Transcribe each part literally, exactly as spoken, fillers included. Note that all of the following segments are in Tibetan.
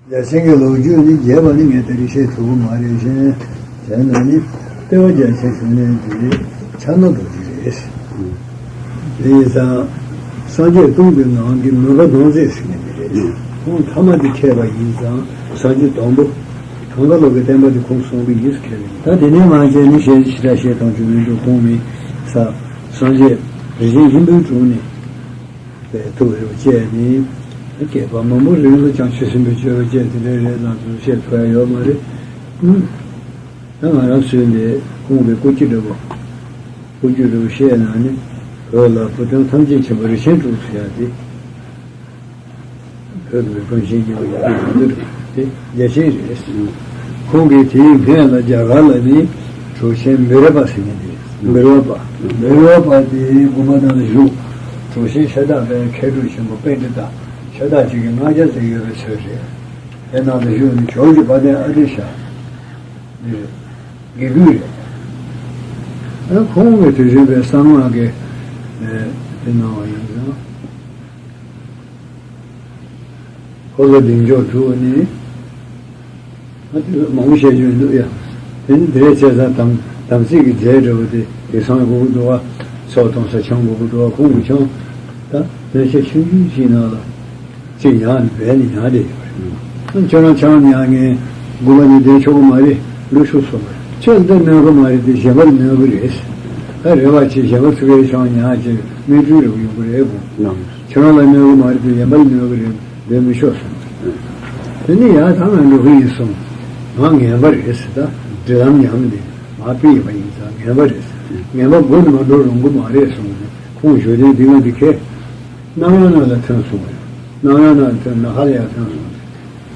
རྒྱལ་ཆེན་གྱི་ལོ་རྒྱུས་ནི་རྒྱས་པ་ནི་ངས་དེ་རིང་བཤད་ཐུབ་ཀྱི་མ་རེད། གཞན་དེ་ན་ནི་ལྟེ་བ་རྒྱལ་ཆེན་བཞུགས་གནས་འདི་ཕྱག་ན་རྡོ་རྗེ་རེད། དེ་ཡིན་ཙང་སངས་རྒྱས་སྟོང་གི་ནང་གི་མོས་པ་སྣང་མཛད་ཟེར་མཁན་དེ་རེད། ཁོང་ཐ་མ་དེ་མཁས་པ་ཡིན་ཙང་སངས་རྒྱས་དང་པོ་ཐང་ག་ལོ་གི་བསྟན་པ་དེ་ཁོང་གསུང་གི་ཡིན་ཟེར་མཁན་རེད། ད་དེ་ནས་མ་བྱས་ནི་གཞན་ཞེ་དྲག་བཤད་སྟངས་ཅིག་མི་འདུག་ཁོང་མི་ས་སངས་རྒྱས་རིན་ཆེན་ལྷུན་པོའི་དྲུང་ནས་པའི་ཐུགས་རེ་བ་བཅས་ནི། བསྐལ་པ་མང་པོ་རིང་ལ་བྱང་ཆུབ་སེམས་དཔའི་སྤྱོད་པ་བཅས་དེ་འདྲའི་རེད་ལ་དུ་བཤད་ཐུབ་ཡ་ཡོད་མ་རེད། ཨུམ། ད་ང་རང་ཚོའི་འདི་ཁོང་གི་སྐུ་སྐྱེ་འདྲ་བོ། སྐུ་སྐྱེ་འདྲ་བོ་བཤད་ན་ནི། བོད་ལ་བུ་སྟོན་ཐམས་ཅད་མཁྱེན་པ་རིན་ཆེན་གྲུབ་ཟེར་ཡ་དེ། བོད་ཀྱི་བུ་སྟོན་ཆེན་གྱི་བ་ཡ་དེ་དེ་རྒྱལ་ཆེན་རེད། ཁོང་གིས་དེའི་སྔོན་ལ་རྒྱ་གར་ལ་ནི་གྲུབ་ཆེན་བི་ར་པ་ཟེར་མཁན་དེ་རེད། བི་རོ་པ། བི་རོ་པ་དེའི་དགོན་པ་ནང་ལ་བཞུགས། གྲུབ་ཆེན་ཤ་སྟག་པའི་མཁས་གྲུབ་ཆེན་པོ་པཎྜི་ཏ་ཤ་སྟག་ཅིག་གི་ལྔ་བརྒྱ་ཙམ་ཡོད་པའི་ཚོད་རེད། དེ་ནང་ལ་བཞུགས་ནས་ཇོ་བོ་རྗེ་དཔལ་ལྡན་ཨ་ཏི་ཤ་འདི་རེད། དགེ་བསྐོས་རེད། ཨ་ཁོང་གིས་དུས་རྒྱུན་པའི་གསང་སྔགས་ཀྱི་དེ་གནང་བ་ཡིན་ཙང་། འཁོར་ལོ་བདེ་མཆོག་དྲུག་ནི། ཨ་དེ་མང་པོ་བཤད་རྒྱུ་འདུག་ཡ། དེ་ནི་དེ་བྱས་ཙང་དམ་དམ་ཚིག་གི་རྫས་འདྲ་བོ་དེ་དེང་སང་དགོས་ཀྱི་འདུག་བ། ཚོགས་གཏོང་ས་ཆང་དགོས་ཀྱི་འདུག་བ། ཁོང་གིས་ཆང་ད་ལེ་ཤ་ཆུང་ཆུང་ཞིག་ནང་ལ་གཅིག་ཉར་ནས་སྦས་ནས་ཉར་བསྡད་ཡོད་རེད། ཁྱོད་རང་ཆང་ཉར་མཁན་དགོས་པ་ནི་བསྡད་ཆོག་གི་མ་རེད། ལུས་ཤུགས་སོང་བ་རེད། ཁྱོད་འདི་གནོད་གི་མ་རེད་དེ་གཞན་པ་ལ་གནོད་གི་རེད། ད་རེ་བ་ཆེ་གཞན་པ་ཚོ་གའི་ཆང་ཉར་བྱས་མིག་འཕྲུལ་རེ་བ་ཡོང་གི་རེད་དགོངས། ཁྱོད་རང་ལ་གནོད་གི་མ་རེད་དེ་གཞན་པ་ལ་གནོད་གི་རེད། འདོན་མི་ཆོག་གསུངས། དེ་ནི་ཡང་ད་ང་འགྲོ་གི་ཡིན་གསུངས། ང་ངན་པ་རེད་ཟེར། ད་འབྲེལ་ལམ་ཉམས་ནས་ང་ཕུད་ཡིན་པ་ཡིན་ཙང་ངན་པ་རེད་ཟེར། ངན་པ་མགོ་ནས་མ་འགྲོ་རུང་གི་མ་རེད་གསུངས་ནས་ཁོང་བཞུགས་གདན་འདི་ང་འདི་ཁས། གནམ་ཡང་གནམ་ལ་ཐོན་སོང་བས། གནམ་ཡང་གནམ་ལ་ཐོན་ན་ཧ་ལ་ཡང་ཐོན་སོང་།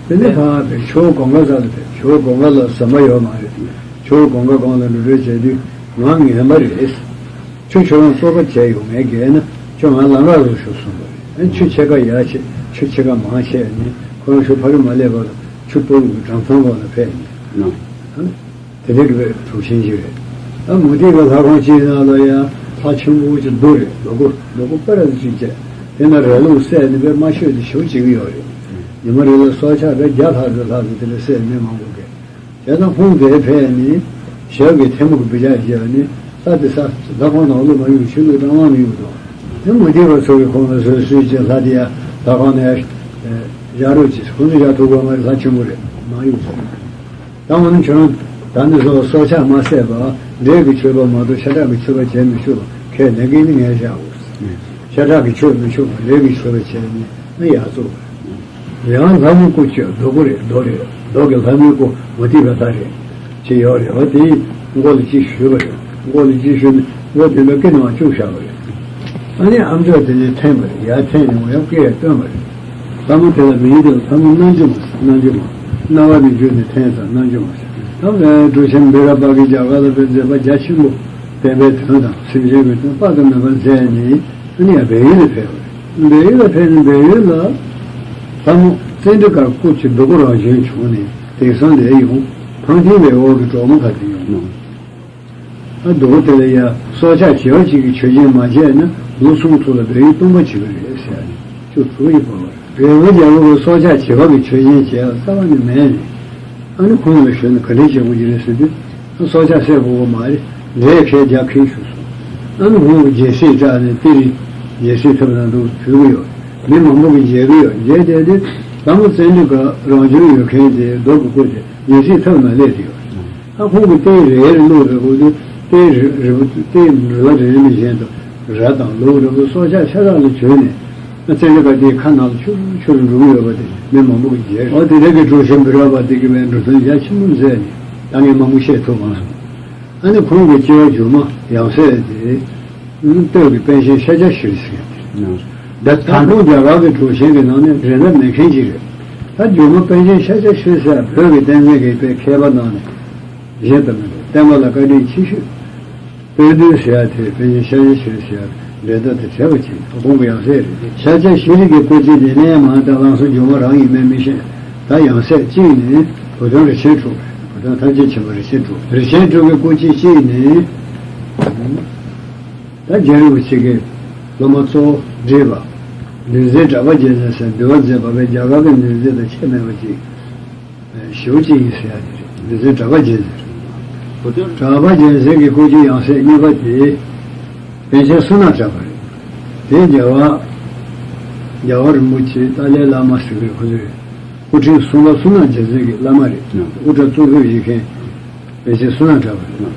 དེ་ནས་ཕར་ཕེབས་ཇོ་བོ་གང་ག་ས་ལ་ཕེབས། ཇོ་བོ་གང་ག་ལ་ཟམ་པ་ཡོད་མ་རེད། ཇོ་བོ་གང་ག་གང་ལ་འགྲོ་གྲོན་བྱས་དུས་ང་ངན་པ་རེད། ཁྱོད་ཁྱོད་རང་རྩོད་པ་བྱས་ཡོང་ངས་བརྒལ་ན་ཁྱོད་ང་ལམ་ཁ་རུ་ཤོག་གསུངས་པ་རེད། ཨ་ཁྱོད་ཕྱེད་ཀ་ཡར་བྱས་ཁྱོད་ཕྱེད་ཀ་མར་བྱས་ནས་ཁོ་རང་ཤོག་ཕ་རི་མ་སླེབས་པར་ཆུ་སྤོ་ལོ་གི་གྲམ་ཐང་བར་ལ་ཕེབས་ནས། དེ་འདྲ་གི་བའི་གྲུབ་ཆེན་ཞིག་རེད། ད་མུ་སྟེགས་པའི་ལྷ་ཁང་གཅིག་ནང་ལ་ཡང་ལྷ་ཆེན་པོ་ཅིག་རྡོ་རེད། རྡོ་སྐུ་རྡོ་སྐུ་པ་ར་ཅིག་བྱས་དེ་ན་ར་ལུག་བསད་ནས་བའི་མ་ཤོད་དེ་ཞོ་བྱེད་ཀྱི་ཡོད་རེད། ཉི་མ་རེ་ལ་སྲོག་ཆགས་བའི་བརྒྱ་ལྷག་ཙམ་ལྷག་ཙམ་དེ་ལ་བསད་མི་མང་པོ་བརྒྱབ། བྱས་ཙང་ཁོང་དེར་ཕེབས་ནས་ཞབས་ཀྱི་ཐལ་མོ་གི་བི་ཅག་བཞག་ནས་ལྷ་དེ་ས་ལྷ་ཁང་ནང་ལོགས་མ་གཡུག་ཕྱི་ལོགས་སྲང་ལམ་གཡུག་དང་། དེ་མུ་སྟེགས་པ་ཚོ་གིས་ཁོང་ལ་བཟོད་གསོལ་གྱིས་ལྷ་དེ་ཡ་ལྷ་ཁང་ནས་བཞག་རོགས་གྱིས། ཁོང་ཚོས་བཞག་ཐུབ་ཀྱི་མ་རེད། ལྷ་ཆེན་པོ་རེད། མ་གཡུག་ཟེར། ད་འོ་ན་ཁྱོད་རང་ད་འདི་ཚོ་སྲོག་ཆགས་མ་བསད་པ་འདྲེ་གི་མཆོད་པ་མ་གཏོགས་ཤ་ཁྲག་གི་མཆོད་པ་བྱེད་མི་ཆོག་པ་ཁས་ལེན་མཁན་ནི་ངས་བཞག་འོ། ཤ་ཁྲག་གི་མཆོད་མི་ཆོག་པ་འདྲེ་གི་མཆོད་པ་བྱས་ནས་ཨ་ཡག་བཙོག་པ་རེད། ཡང་ལྷ་མོའི་སྐུ་ཅིག་རྡོ་སྐུ་རེད། རྡོ་རེད། རྡོ་གི་ལྷ་མོའི་སྐུ་མུ་སྟེགས་པའི་ལྷ་རེད། ཅིག་ཡོད་རེད། འོ་དེའི་མགོ་ལ་ཅིག་གཞུས་པ་རེད། མགོ་ལ་ཅིག་གཞུས་ནས་མགོ་དེ་ལ་སྐེ་ནང་བཅུག་བཞག་པ་རེད། ཨ་ནི་ཨམ་ཅོག་དེ་ནས་འཐེན་པ་རེད། ཡར་འཐེན་ནས་འོ་ཡར་སྐེ་ཡར་བཏོན་པ་རེད། ལྷ་མོ་དེ་ལ་མིང་དེ་ལ་ལྷ་མོ་རྣམ་འབྱུང་མ་ཟེར། རྣམ་འབྱུང་མ། རྣ་བ་ནས་བརྒྱུད་ནས་འཐེན་ཙང་རྣམ་འབྱུང་མ་ཟེར། ད་ལྟ་གྲུབ་ཆེན་བི་ར་པ་གིས་རྒྱ་གར་ལ་དཔེ་མཛད་པ་རྒྱ་ཆེན་པོ་བསྟན་པའི་དོན་དང་སེམས་ཅན་གྱི་དོན་དཔག་ཏུ་མེད་པ་མཛད་ནས་ཨ་ནི་ཡང་བལ་ཡུལ་ལ་ཕེབས་པ་རེད། བལ་ཡུལ་ལ་ཕེབས་ནས་བལ་ཡུལ་ལ་ལྷ་མོ་ཙཎྜི་ཀ་སྐུ་ཅིག་རྡོ་སྐུ་རང་བྱོན་བྱུང་ནས་དེང་སང་ལས་ཡོང་། ཐང་ཆེན་པའི་འོག་གི་གྲོག་མོ་ཁ་དེ་ཡོང་ནོ། ཨ་རྡོ་སྐུ་དེ་ལ་ཡ་སྲོག་ཆགས་བྱེ་བ་གཅིག་གི་མཆོད་སྦྱིན་མ་བྱས་ན་ལོ་གསུམ་ཐོག་ལ་བལ་ཡུལ་སྟོང་པ་བྱེད་ཀྱི་རེད་ཟེར་ནས་བཅུ་དྲུག་ཡི་བར་བར་རི་བོ་རྒྱལ་པོ་གི་སྲོག་ཆགས་བྱེ་བ་གི་མཆོད་སྦྱིན་བྱས་ལ་རྩ་བ་ནས་མེད་ནས། ཨ་ནི་ཁོང་ལ་ཞུས་ན་ག་འདྲས་བྱེད་དགོས་ཀྱི་རེད་ཟེར་དུས། ཨ་སྲོག་ཆགས་བསད་དགོས་ཀྱི་མ་རེད། འདྲེ་ཁལ་རྒྱག་མཁན་ཞུས་སོང་། ཨ་ནི་ཁོང་གིས་རྒྱལ་སྲིད་བཅག་ནས་ཏི་རི་རྒྱལ་སྲིད་ཐོབ་ན་འདུག་ཕུལ་གྱི་ཡོད། མི་མང་པོ་གིས་མཇལ་གྱི་ཡོད། མཇལ་བསྡད་དུས་ལྷ་མོ་ཙཎྜི་ཀ་རང་བྱོན་ཡོད་མཁན་དེ་རྡོ་གི་སྐུ་དེ་རྒྱལ་སྲིད་ཐོབ་ན་སླེབས་ཀྱི་ཡོད། ཨ་ཁོང་གིས་རྟའི་རས་རེ་བླུགས་པའི་སྐབས་དུ་རྟའི་རི་རི་བོ་རྟའི་རི་བ་རེ་རེ་ནས་གཞན་དུ་ར་དང་ལུག་རིང་པོ་སྲོག་ཆགས་ཤ་སྟག་ལ་བྱོན་ནས་ཨ་ཙན་དྲི་ཀ་དེའི་ཁ་ནང་ལ་ཆུར་ཆུར་འགྲོ་གི་ཡོད་པ་དེ་མི་མང་པོ་གིས་མཇལ། འོ་དེ་འདྲ་གི་གྲུབ་ཆེན་བི་ར་པ་དེ་གི་བའི་འགྲོ་དོན་རྒྱ་ཆེན་པོ་མཛད་ནས་ད་ངས་མང་པོ་བཤད་ཐུབ་མ་སོང་། ཨ་ནི་ཁོང་གི་སྐྱེ་བ་མཇུག་མ་ཡང་སྲིད་དེ། སྟོད་ཀྱི་པཎ་ཆེན་ཤཱཀྱ་ཤྲཱི་ཟེར་མཁན་དེ། ད་ད་དུང་རྒྱ་གར་གྱི་གྲུབ་ཆེན་གྱི་ནང་ནས་འགྲན་ཟླ་མེད་མཁན་ཅིག་རེད། ད་སྒྱུ་མ་པཎ་ཆེན་ཤཱཀྱ་ཤྲཱི་ཟེར་བོད་ཀྱི་བསྟན་འཛིན་གྱི་དཔེ་མཁས་པ་ནང་ནས་གཞན་དུ་མི་འདུག་བསྟན་པ་ལ་བཀའ་དྲིན་ཆེ་ཤོས་དཔལ་ལྡན་ཟེར་ཡ་དེ་པཎ་ཆེན་ཤཱཀྱ་ཤྲཱི་ཟེར་ཡ་འགྲན་ཟླ་དང་བྲལ་བ་ཅིག་ཁོང་གི་ཡང་སྲིད་རེད། ཤཱཀྱ་ཤྲཱི་གི་སྐུ་ཅིག་དེ་ནས་མ་ད་ལང་སོ་སྒྱུ་མ་རང་ཡིན་མིན་མི་ཤེས། ད་ཡང་སྲིད་གཅིག་ནས་བུ་སྟོན་རིན་ཆེན་གྲུབ་རེད། བུ་སྟོན་ཐམས་ཅད་མཁྱེན་པ་རིན་ཆེན་གྲུབ། རིན་ཆེན་གྲུབ་ཀྱི་སྐུ་ཅིག་གཅིག་ནས། ད་རྒྱལ་རིན་པོ་ཆེ་གི་སློབ་མ་གཙོ་བོ་བགྲེས་པ། འདུལ་འཛིན་གྲགས་པ་རྒྱལ་མཚན་ཟེར་འདུལ་བ་མཛད་པ་བས་རྒྱ་གར་གྱི་འདུལ་འཛིན་དང་ཁྱད་མེད་པ་ཅིག་ཞེ་པོ་ཅིག་ཡིན་ཟེར་ཡ་དེ་རེད། འདི་ཚོའི་གྲགས་པ་རྒྱལ་མཚན་རེད། གྲགས་པ་རྒྱལ་མཚན་གྱི་སྐུ་སྐྱེ་ཡང་སྲིད་གཉིས་པ་དེ་པཎ་ཆེན་བསོད་ནམས་གྲགས་པ་རེད། དེ་རྒྱལ་བ་རྒྱལ་བ་རིན་པོ་ཆེ་ཏཱ་ལའི་བླ་མ་ཟེར་བའི་ཁོ་ཚོའི་སྐུ་ཕྲེང་གསུམ་པ་བསོད་ནམས་རྒྱལ་མཚན་གྱི་བླ་མ་རེད། དབུ་སྐྲ་གཙུག་ཕུད་བཞེས་མཁན་པཎ་ཆེན་བསོད་ནམས་གྲགས་པ་རེད།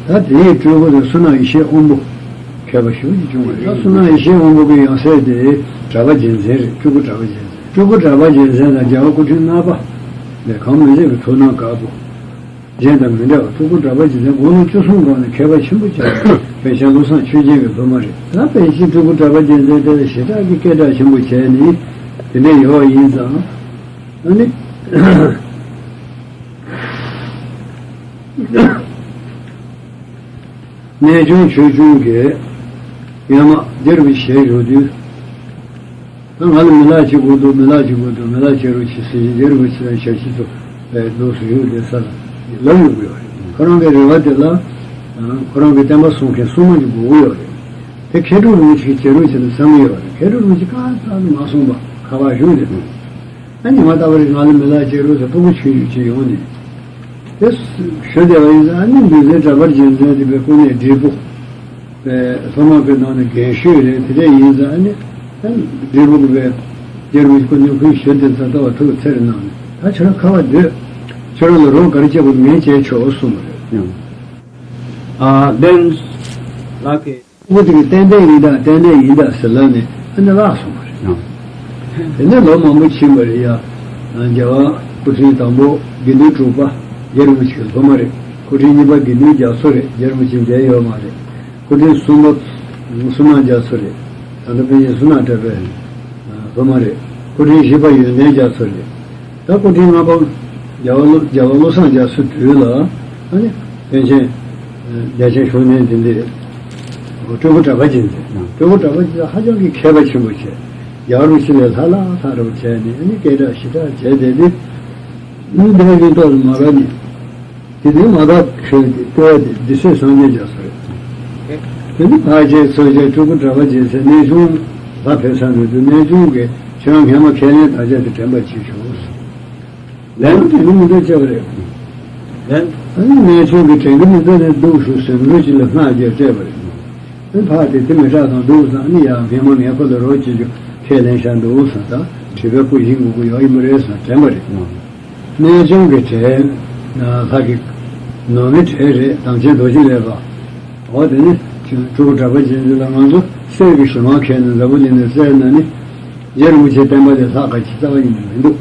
ད་དེའི་སྤྲུལ་སྐུ་དེ་བསོད་ནམས་ཡེ་ཤེས་དབང་པོ། མཁས་པ་ཞེ་པོ་ཅིག་བྱུང་བ་རེད། ད་བསོད་ནམས་ཡེ་ཤེས་དབང་པོ་གི་ཡང་སྲིད་དེ་གྲགས་པ་རྒྱལ་མཚན་རེད། སྤྲུལ་སྐུ་གྲགས་པ་རྒྱལ་མཚན། སྤྲུལ་སྐུ་གྲགས་པ་རྒྱལ་མཚན་དང་རྒྱལ་བ་སྐུ་ཕྲེང་ལྔ་པ་ལས་གང་མི་མཛད་པའི་ཐུགས་སྣང་དཀར་པོ། གཞན་དང་མི་འདྲ་བ། སྤྲུལ་སྐུ་གྲགས་པ་རྒྱལ་མཚན་དགུང་ལོ་བཅུ་གསུམ་སྒང་ནས་མཁས་པ་ཆེན་པོ་ཆགས་པའི་པཎ་ཆེན་བློ་བཟང་ཆོས་རྒྱན་གྱི་སློབ་མ་རེད། ད་པཎ་ཆེན་སྤྲུལ་སྐུ་གྲགས་པ་རྒྱལ་མཚན་དེ་ལ་ཞེ་དྲག་གི་སྐད་གྲགས་ཆེན་པོ་བྱས་ནས་དེ་འདྲ་ཡོད་པ་ཡིན་ཙང་། ཨ་ནི། གནས་ཆུང་ཆོས་སྐྱོང་གིས་སྔོན་མ་རྒྱལ་པོ་ཞལ་བཞུགས་དུས། ད་ང་ལ་མི་ལག་ཅིག་དགོས་འདུག་མི་ལག་ཅིག་དགོས་འདུག་མི་ལག་ཅིག་རོགས་བྱེད་ཟེར་བཞིན་རྒྱལ་པོ་ཆེ་ལ་ཞལ་ཆེ་ཚོ་བའི་འདུག་སུ་ཡོད་དེ་ས་ལ་ལབ་ཡོང་གི་ཡོད་རེད། ཁོ་རང་གི་རེ་བ་དེ་ལ་ཁོ་རང་གི་བསྟན་པ་སྲུང་མཁན་སྲུང་མ་ཅིག་དགོས་ཀྱི་ཡོད་རེད། དེ་མཁས་གྲུབ་རིན་པོ་ཆེ་གིས་བྱེད་རོགས་བྱེད་ན་བསམ་གྱི་ཡོད་རེད། མཁས་གྲུབ་རིན་པོ་ཆེ་གང་ཙམ་མ་གསུངས་པ་ཁ་པར་བཞུགས་ནས། ཨ་ནི་ང་ལྟ་བུ་རེད། ང་ལ་མི་ལག་ཅིག་རོགས་ཟེར་སྤུ་གུ་ཆུང་ཆུང་ཅིག་ཡོང་ནས། དེ་ཞུ་བསྡད་པ་ཡིན་ཙང་། ཨ་ནི་འདུལ་འཛིན་གྲགས་པ་རྒྱལ་མཚན་དེ་བའི་སྐུ་ནས་བགྲེས་པོ། བའི་སློབ་མ་གི་ནང་ནས་རྒན་ཤོས་རེད། དེ་འདྲ་ཡིན་ཙང་། ཨ་ནི་ཨ་ནི་བགྲེས་པོ་གི་བའི་རྒྱལ་པོའི་སྐུ་ནས་ཁོས་ཞུ་བསྡད་ཙང་ལྟ་བ་ཐུགས་འཚེར་གནང་ནས། ད་ཁྱོད་རང་ཁ་པར་སྡོད། ཁྱོད་རང་ལ་རོགས་ག་རེ་བྱེད་དགོས་ངས་བྱས་ཆོག་གསུངས་པ་རེད། ཨ་ལྡན་ལགས་ཀྱིས། ཁོ་དེ་གི་ཏན་ཏན་ཡིན་ད་ཏན་ཏན་ཡིན་ད་ཟེར་ལབ་ནས་ཨ་ནི་བརླག་སོང་བ་རེད། དེ་ནས་ལོ་མང་པོ་ཕྱིན་པ་རེད་ཡ། རྒྱལ་བ་སྐུ་ཕྲེང་དང་པོ་དགེ་འདུན་གྲུབ་པ་རྒྱལ་རིན་པོ་ཆེའི་སློབ་མ་རེད། སྐུ་ཕྲེང་གཉིས་པ་དགེ་འདུན་རྒྱ་མཚོ་རེད། རྒྱལ་རིན་པོ་ཆེ་མཇལ་ཡོད་མ་རེད། སྐུ་ཕྲེང་གསུམ་པ་བསོད་ནམས་རྒྱ་མཚོ་རེད། ད་ལྟ་པཎ་ཆེན་བསོད་ནམས་གྲགས་པའི་སློབ་མ་རེད། སྐུ་ཕྲེང་བཞི་པ་ཡོན་ཏན་རྒྱ་མཚོ་རེད། ད་སྐུ་ཕྲེང་ལྔ་པ་རྒྱལ་བ་བློ་རྒྱལ་བ་བློ་བཟང་རྒྱ་མཚོའི་དུས་ལ་ཨ་ནི་པཎ་ཆེན་རྒྱལ་ཆེན་ཤུགས་ལྡན་དེ་འདི་སྤྲུལ་སྐུ་གྲགས་པ་རྒྱལ་མཚན། སྤྲུལ་སྐུ་གྲགས་པ་རྒྱལ་མཚན་ཧ་ཅང་གི་མཁས་པ་ཆེན་པོ་བྱས། རྒྱལ་བ་རིན་པོ་ཆེ་ལས་ལྷག་ལྷག་ལྷག་རུ་བྱས་ནས་ཨ་ནི་སྐད་གྲགས་ཞེ་དྲག་བྱས་བསྡད་དེ། ཨ་ནི་འདི་ལ་ཡིན་ཐོག་ཏུ་མ་ར་ནི། དེ་དུས་མ་དག་ཁྱོད་ཀྱི་ལྟེ་བ་དེ་སྡེ་སྲིད་སངས་རྒྱས་རྒྱ་མཚོ་རེད། དེ་ནི་ཕལ་ཆེར་ཚོ་ཆེན་སྤྲུལ་སྐུ་གྲགས་པ་རྒྱལ་མཚན་གནས་ཆུང་ལ་ཕེབས་ས་མི་འདུག་གནས་ཆུང་གིས་ཁྱོད་རང་སྔས་མ་ཁས་ལེན་དམ་བཅའ་དེ་དྲན་པ་བྱེད་ཤོག་ཟེར། ལན་དྲན་གི་མི་འདུག་བྱས་པ་རེད། ལན། ཨ་ནི་གནས་ཆུང་གིས་དྲན་གི་མི་འདུག་ནས་འདུག་ཞུ་ཟེར་འགྲོ་ཅིག་ལ་སྔགས་རྒྱག་སྤྲད་པ་རེད། ཨ་ནི་ཕར་དེ་དེ་མི་སྐྲག་དང་འདུག་ཟེར། ཨ་ནི་ཡང་སྔས་མ་ངས་ཁོ་ལ་རོགས་བྱེད་རྒྱུ་ཁས་ལེན་བཞག་འདུག་ཟེར། ད་དྲེགས་པའི་སྐུ་བཞེངས་དགོས་ཀྱི་ཡོད་ཡིན་པ་རེད་ཟེར་དྲན་པ་རེད། གནས་ཆུང་གི་གྲས། ལྷ་གི་ནང་མི་གྲས་རེད། དམ་ཅན་རྡོ་རྗེ་ལེགས་པ། འོ་དེ་ནི་སྤྲུལ་སྐུ་གྲགས་པ་རྒྱལ་མཚན་ལ་ང་ཚོ་གསེར་གྱི་ཞུ་མ་ཁྱེར་ནས་འཛམ་བུ་གླིང་ནས་བཙལ་ན་ནི། རྒྱལ་རིན་པོ་ཆེ་བསྟན་པ་ལས་ལྷག་ག་ཅིག་རྩ་བ་ཉིད་ནས་མི་འདུག་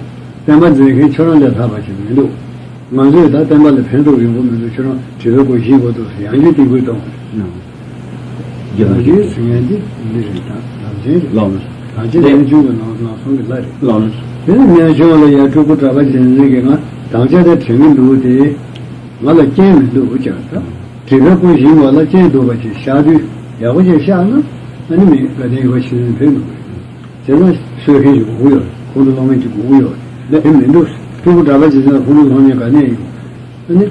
བསྟན་པ་འཛིན་མཁན་ཁྱོད་རང་ལས་ལྷག་པ་ཅིག་མི་འདུག་ང་ཚོས་ད་བསྟན་པ་ལ་ཕན་ཐོགས་ཡོང་གི་མི་འདུག་ཁྱོད་རང་དྲེགས་པའི་སྐུ་བཞེངས་དགོས་འདུག་ཟེར་ཡང་བསྐྱར་སྐྱེ་འགུལ་གཏོང་བ་རེད། ཡང་བསྐྱར་ཟེར་མཁན་འདི་འདི་རེད། ད་ལམ་སེང་རེད། ལགས་མེད། ད་ཅི་གནས་ཆུང་གི་ནང་ནང་སོང་གི་ལ་རེད། ལགས་མེད། དེ་ནི་གནས་ཆུང་ལ་ཡར་སྤྲུལ་སྐུ་གྲགས་པ་རྒྱལ་མཚན་གྱིས་ང་དམ་བཅའ་དེ་དྲན་གི་འདུག་དེ་ང་ལ་རྐྱེན་མི་འདུག་ཀྱང་ད་དྲེགས་པའི་སྐུ་བཞེངས་པ་ལ་རྐྱེན་འདུག་པ་ཅིག་བཞག་དུས་ཡག་པོ་ཅིག་བཞག་ན་ཨ་ནི་མི་དགའ་ལྡན་ཡོད་པ་ཤེས་ནས་ཕེབས་འདུག་གི་རེད། དེ་ལ་གསོལ་མཁན་ཞིག་དགོས་ཀྱི་ཡོད་རེད། ཁོང་ཁྲོ་སློང་མཁན་ཞིག་དགོས་ཀྱི་ཡོད་རེད། དེ་མི་འདུག་སྤྲུལ་སྐུ་གྲགས་པ་རྒྱལ་མཚན་ལ་ཁོང་ཁྲོ་སློང་མཁན་ག་ནས་ཡོང་། ཨ་ནི།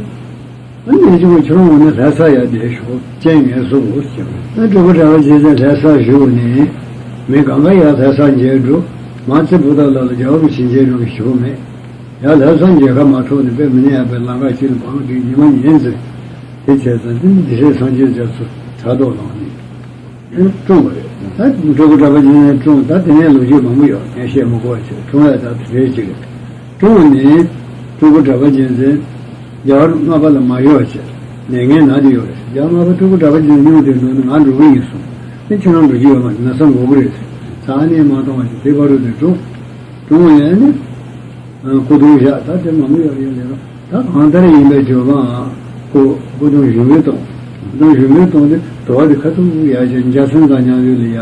ཨ་ནི་ཁྱོད་ཁྱོད་རང་འོ་ན་ལྷ་ས་ཡར་བསྡད་ཤོག་རྐྱེན་ངལ་གསོ་དགོས་ཟེར། ཨ་སྤྲུལ་སྐུ་གྲགས་པ་རྒྱལ་མཚན་ལྷ་སར་བཞུགས་ནས་མི་གང་ག་ཡར་ལྷ་སར་མཇལ་འགྲོ། མ་ཚེ་བུ་དག་ལ་ལ་རྒྱལ་བ་གི་ཞིང་ཆེན་རང་གི་ཞུ་མེད། ཡར་ལྷ་སར་མཇལ་ཁ་མ་ཐོབ་ནས་དཔེ་མི་སྙན་ཡག་པའི་ལམ་ཁ་ཅིག་ལ་བང་སྒྲིག་ཉི་མ་ཉིན་ཟེར། དེ་བྱས་ཙང་དེ་ནི་སྡེ་སྲིད་སངས་རྒྱས་རྒྱ་མཚོ་དྲ་ཐོག་ལངས་ནས། བཀྲོངས་པ་རེད། ད་སྤྲུལ་སྐུ་གྲགས་པ་རྒྱལ་མཚན་བཀྲོངས། ད་དེ་ནས་ལོ་རྒྱུས་མང་པོ་ཡོད། ངས་བཤད་མི་དགོས་པ་བྱས། བཀྲོངས་ཡ་ད་དེ་རེད་ཅིག་རེད། བཀྲོངས་ནས་སྤྲུལ་སྐུ་གྲགས་པ་རྒྱལ་མཚན་རྒྱ་གར་ལྔ་པ་ལ་མ་ཡོང་བ་བྱས། ལས་ངན་ན་དེ་ཡོད་རེད། རྒྱ་གར་ལྔ་པ་སྤྲུལ་སྐུ་གྲགས་པ་རྒྱལ་མཚན་སྙུང་དེ་འགྲོ་ནས་ང་འགྲོ་གི་ཡིན་གསུངས། དེ་ཁྱེད་རང་འགྲོ་རྒྱུ་ཡོད་མ་རེད། ན་ཚ་འགོ་གི་རེད་ཟེར། ད་ཨ་ནི་མ་གཏོང་བ་བྱས། དེ་བར་དུ་དེ་བཀྲོངས། བཀྲོངས་ནས་ནི། སྐུ་གདུང་བཞག་ད་དེ་མང་པོ་ཡོད་རེད་ལས་རོགས། ད་གང་ལྟར་ཡིན་པའི་ཇོ་ཁང་སྐུ་སྐུ་གདུང་ཞུ་མོལ་གཏོང་། སྐུ་གདུང་ཞུ་མོལ་གཏོང་དུས་དུ་བ་དེ་ཁ་ཐུག་ཡར་བཞག་འཇའ་ཚོན་དང་མཉམ་དུ་ལ་ཡ་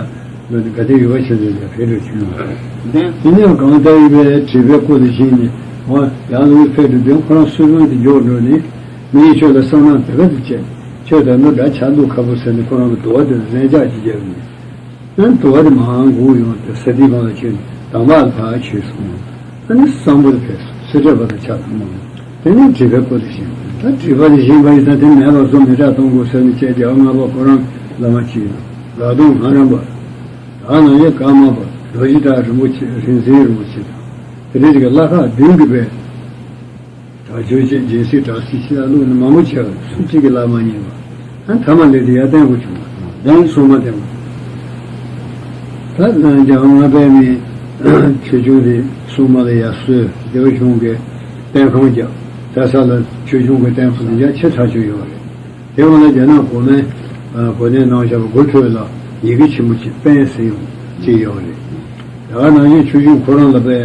འགྲོ་དུས་དགའ་ལྡན་ཡུལ་པ་ཆེན་པོ་ལ་ཕེབས་འགྲོ་བྱུང་བ་རེད། དེ་ནས་གང་ལྟར་ཡིན་པའི་དྲེགས་པའི་སྐུ་དེ་བཞེངས་ནས་འོ་ཡར་ལོག་ཕེབས་འགྲོ་དུས་ཁོ་རང་གསོལ་དཔོན་དེ་མགྱོགས་འགྲོ་ནས་མི་ཡིས་ཁྱོད་ལ་བསམ་གནག་དེ་ག་དུ་བྱས། ཁྱོད་ད་ནུ་དགྲ་ཆགས་འདུག་ཁ་པོ་ཟེར་ནས་ཁོ་རང་གི་དུ་བ་དེ་ལ་ཟན་ལྕགས་ཀྱིས་བརྒྱབ་ནས། ཡང་དུ་བ་དེ་མར་འགུག་ཡོང་སྟེ་ས་དེའི་སྒང་ལ་ཁྱེར་ནས་དམ་པ་ལ་ཕར་ཁྱེར་སོང་། ཨ་ནི་གཙང་པོ་དེ་ཕེབས་སོང་། སེ་འབྲས་བུ་དང་ཕྱག་དང་མ་ལ། དེ་ནས་དྲེགས་པའི་སྐུ་དེ་བཞེངས། ད་དྲེགས་པ་དེ་བཞེངས་པ་ཡིན་ཙང་དེ་མེད་པ་བཟོ་མི་དྲག་གཏོང་དགོས་ཟེར་ནས་བྱས་རྒྱལ་བ་ལྔ་པ་ཁོ་རང་བླ་མ་གཅིག་དང་དགའ་གདོང་ལྷ་རམས་པ། ད་ནང་བཞིན་ཀརྨ་པ་རྡོ་རྗེ་བྲག་རིན་པོ་ཆེ་རིག་འཛིན་རིན་པོ་ཆེ་དང་། དེ་འདྲ་ཞིག་གི་བླ་ཁག་བདུན་གྱི་པའི། དྲག་སྤྱོད་ཅན་སྦྱིན་སྲེག་དྲག་སྲེག་ཕྱི་ལ་བླུགས་ནས་མང་པོ་བྱས་པ་སུ་གཅིག་གིས་ལ་མ་ཉན་པ། ཨ་ཐ་མ་ལས་དེ་ཡར་བསྟན་དགོས་བྱུང་བ། དེ་ནི་སྲུང་མ་བསྟེན་པ། ད་རྒྱལ་བ་ལྔ་པའི་མིང་ཆོས་སྐྱོང་དེ་སྲུང་མ་ལ་ཡར་གསོལ། རྒྱལ་བ་གཞུང་གི་བསྟན་ཁང་རྒྱབ། གྲྭ་ས་ལ་ཆོས་སྐྱོང་གི་བསྟན་ཁང་དེ་རྒྱ་ཆེ་ཐག་ཆོད་ཡོད་རེད། དེ་འོག་ལ་རྒྱ་ནག་གོང་མའི་གོ་གནས་གནང་བཞག་པ་དགུ་ཐོག་ལ་ཡི་གེ་ཆེན་པོ་གཅིག་པཎ་ཟེར་ཡོང་གཅིག་ཡོད་རེད། ད་ག་ནང་བཞིན་ཆོས་སྐྱོང་ཁོ་རང་ལ་པའི་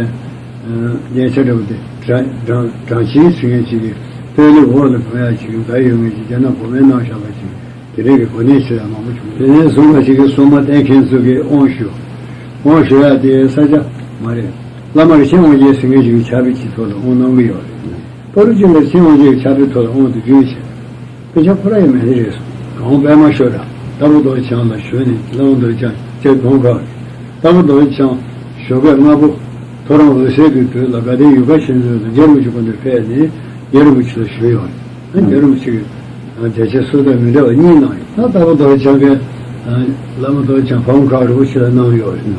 རྒྱན་ཆ་འདྲ་པོ་དེ་གྲངས་གྲངས་གྲངས་ཅན་ཟེར་མཁན་ཅིག་གི་པཎ་ལི་འོག་ལ་བོན་ཡག་ཅིག་ཡོང་ད་ཡོད་མཁན་ཅིག་རྒྱ་ནག་གོང་མའི་གནང་བཞག་པ་ཅིག་དེ་རིང་གི་གོ་གནས་ཆེ་ཡང་མང་པོ་བྱུང་། དེ་ནས་བཟུང་བ་ཞིག་གིས་སྲུང་མ་བསྟེན་མཁན་ཚོ་གིས་དབང་ཞུ། དབང་ཞུ་ཡག་དེ་ས་ཆ་མ་རེད། བླ་མ་རིན་ཆེན་དབང་རྒྱལ་ཟེར་མཁན་ཞིག་གི་ཕྱག་དཔེ་ཅིག་ཐོག་ལ་དབང་གནང་གི་ཡོད་རེད། ཕ་རུ་ཅུན་པའི་ཆིང་ཝང་ཅིག་ཕྱག་དཔེ་ཐོག་ལ་དབང་དུ་བསྡུས་ཤིང་། དཔེ་ཆ་ཁོ་ར་ཡང་མེད་ནི་རེད་སོང་། གོང་པད་མ་ཤོད་ར། ལྟ་བུ་རྡོ་རྗེ་འཆང་ལ་ཞུས་ནས་ལྟ་བུ་རྡོ་རྗེ་འཆང་ཅེས་གོང་ཁ། ལྟ་བུ་རྡོ་རྗེ་འཆང་ཞོགས་པའི་སྔ་པོ། ཐོ་རངས་འོད་གསལ་གྱི་དུས་ལ་དགའ་ལྡན་ཡུལ་ཁ་ཆེན་ཚོའི་ལ་རྒྱལ་རིན་པོ་ཆེ་སྐུ་མདུན་ཕེབས་ནས་རྒྱལ་རིན་པོ་ཆེ་ལ་ཞུས་ཡོད་རེད། ཨ་རྒྱལ་རིན་པོ་ཆེ་གིས་བརྒྱ་ཆ་སུ་དང་མི་འདྲ་བ་གཉིས་གནང་ཡོད། ད་ལྟ་བུ་རྡོ་རྗེ་འཆང་གིས། བླ་མ་རྡོ་རྗེ་འཆང་ཕ་བོང་ཁ་རིན་པོ་ཆེ་ལ་གནང་ཡོད་རེད།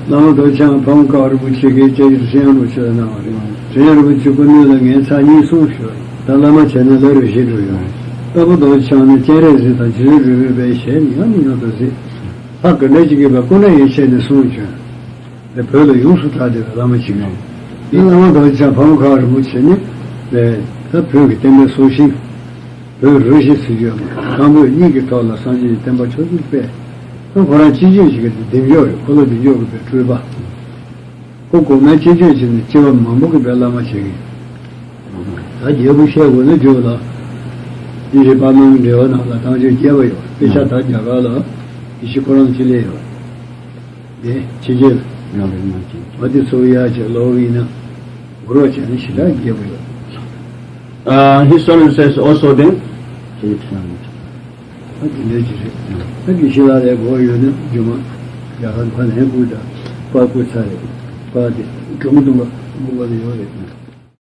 བླ་མ་རྡོ་རྗེ་འཆང་ཕ་བོང་ཁ་རིན་པོ་ཆེ་གིས་སྐྱབས་རྗེ་ཁྲི་ཆེན་རིན་པོ་ཆེ་ལ་གནང་བ་རེད། ཁྲི་ཆེན་རིན་པོ་ཆེ་སྐུ་མདུན་ལ་ངས་ཚར་གཉིས་གསུངས་ཞུས་པ་རེད། ད་བླ་མ་བྱས་ན་ལ་རུ་བཞི་འགྲོ་ཡོད་རེད། ལྟ་བུ་རྡོ་རྗེ་འཆང་ནི་སྤྱན་རས་གཟིགས་དང་རྗེ་བཙུན་རོལ་པའི་ཞལ་ནས་ཡང་ནས་ཡང་དུ་གཟིགས། ལྷ་དགའ་ལྡན་གྱིས་བརྒྱན་པའི་སྐུ་འདྲ་ཡན་ཆད་ནས་གསུངས་བྱོན། དེ་བོད་ལ་ཡོངས་སུ་གྲགས་བསྡད་པའི་བླ་མ་ཞིག་རེད། དེ་བླ་མ་རྡོ་རྗེ་འཆང་ཕ་བོང་ཁ་རིན་པོ་ཆེ་ནི། ད་བོད་ཀྱི་བསྟན་པའི་སྲོག་ཤིང་། བོད་རུ་བཞི་ཟེར་རྒྱུ་ཡོད་མ་རེད། ཁམས་བོད་གཉིས་ཀྱི་ཐོག་ལ་སངས་རྒྱས་ཀྱི་བསྟན་པ་ཆོས་ཚུལ་སྤེལ། ཁོ་ཁོ་རང་སྤྱི་སྤྱོད་ཅིག་གི་གདེང་འཇོག་རེད། འཁོར་ལོ་བདེ་མཆོག་གི་པའི་སྤྲུལ་པ། ཁོ་གོང་མའི་སྤྱི་སྤྱོད་ཅིག་ནི་སྐྱེ་བ་མང་པོ་གི་པའི་བླ་མ་བྱེད་ཀྱི། ད་རྒྱལ་པོ་བཤད་དགོས་ན་རྒྱུ་ལ། ཨིན་ཇི་པར་མང་གི་འགྲེལ་པ་ནང་ལ་བསྟན་བཅོས་རྒྱས་པ་ཡོད། དཔེ་ཆ་ད་རྒྱ་གར་ལ་ཡེ་ཤེས་ཁོ་རང་ཅིག་སླེབས་ཡོད། དེ་ཕྱི་རྒྱལ་ཡང་རེད་མ་ཅིག་བ་དེ་ཚོ་ཡག་ཅིག་ལོག་ཡིན་ན་འུར་བ་བྱས་ནས་ཞེ་དྲག་རྒྱས་པོ་ཡོད། Uh, his Holiness has also then ད་དེ་འདྲ་ཅིག་རེད། ད་དགེ་བཤེས་ལགས་ལས་གོ་ཡོད་ན་རྒྱུ་མ་རྒྱ་གར་ཕ་ནས་བསྐུར་དང་པར་བསྐུར་ཚར་རེད། པར་དེ་གྲོང་དུ་མ་བསྐུར་བ་ལ་ཡོད་རེད།